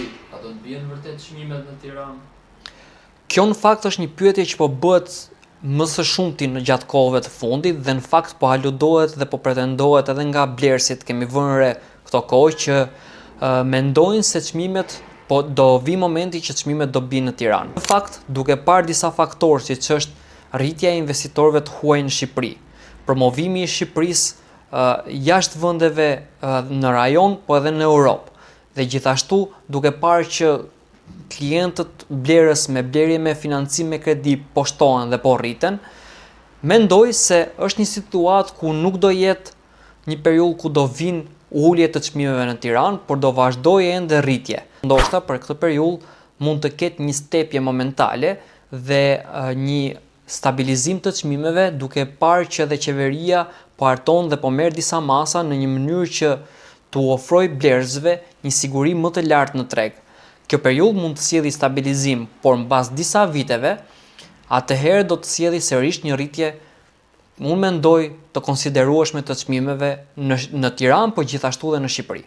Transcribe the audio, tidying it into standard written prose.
vit, a do të bien vërtet çmimet në Tiranë? Kjo në fakt është një pyetje që po bëhet më së shumti në gjatë kohëve të fundit dhe në fakt po aludohet dhe po pretendohet edhe nga blerësit, kemi vënë re këto kohë që uh, mendojnë se çmimet po do vi momenti që çmimet do binë në Tiranë. Në fakt, duke parë disa faktorë siç është rritja e investitorëve të huaj në Shqipëri, promovimi i Shqipërisë uh, jashtë vendeve uh, në rajon, po edhe në Europë. Dhe gjithashtu duke parë që klientët blerës me blerje me financim me kredi po shtohen dhe po rriten, mendoj se është një situatë ku nuk do jetë një periudhë ku do vinë ulje të çmimeve në Tiranë, por do vazhdojë ende rritje. Ndoshta për këtë periudhë mund të ketë një stepje momentale dhe një stabilizim të çmimeve duke parë që dhe qeveria po harton dhe po merr disa masa në një mënyrë që t'u ofrojë blerësve një siguri më të lartë në treg. Kjo periudhë mund të sjelli stabilizim, por mbas disa viteve, atëherë do të sjelli sërish një rritje unë mendoj të konsiderueshme të çmimeve në në Tiranë, por gjithashtu edhe në Shqipëri.